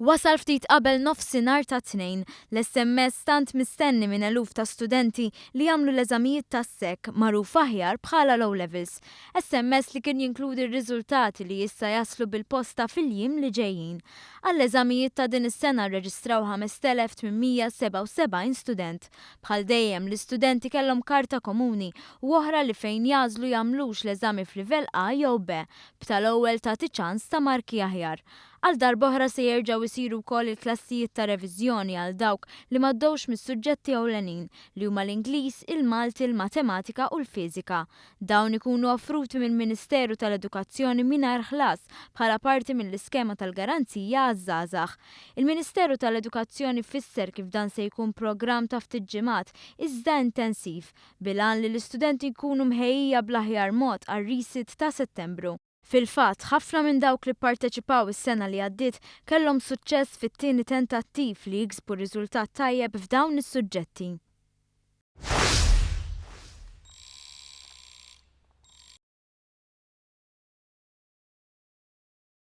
Wasal ftit qabel nofsinhar tat-Tnejn, l-SMS tant mistenni minn eluf ta' studenti li jagħmlu l-eżamijiet tas-SEC, magħruf aħjar bħala l-O Levels. SMS li kien jinkludi r-riżultati li issa jaslu bil-posta fil-jiem li ġejjin. Għall-eżamijiet ta' din is-sena rreġistraw 5,877 student. Bħal dejjem, l-istudenti kellhom karta komuni u oħra li fejn jagħżlu jagħmlux l-eżami f'livell A jew B, b'tal-ewwel tagħti ċans ta' marki aħjar. Għal darb'oħra se jerġgħu jsiru wkoll il-klassijiet ta' reviżjoni għal dawk li m'għaddewx mis-suġġetti ewlenin, li huma l-Ingliż, il-Malti, il-Matematika u l-Fiżika. Dawn ikunu offruti mill-Ministeru tal-Edukazzjoni mingħajr ħlas bħala parti mill-iskema tal-Garanzija għaż-Żgħażagħ. Il-Ministeru tal-Edukazzjoni fisser kif dan se jkun programm ta' ftit ġimgħat, iżda intensiv, bil-għan li l-istudenti jkunu mħejjija bl-aħjar mod għar-resit ta' Settembru. Fil-fatt, ħafna minn dawk li pparteċipaw is-sena li għaddiet kellhom suċċess fit-tieni tentattiv li jiksbu riżultat tajjeb f'dawn is-suġġetti.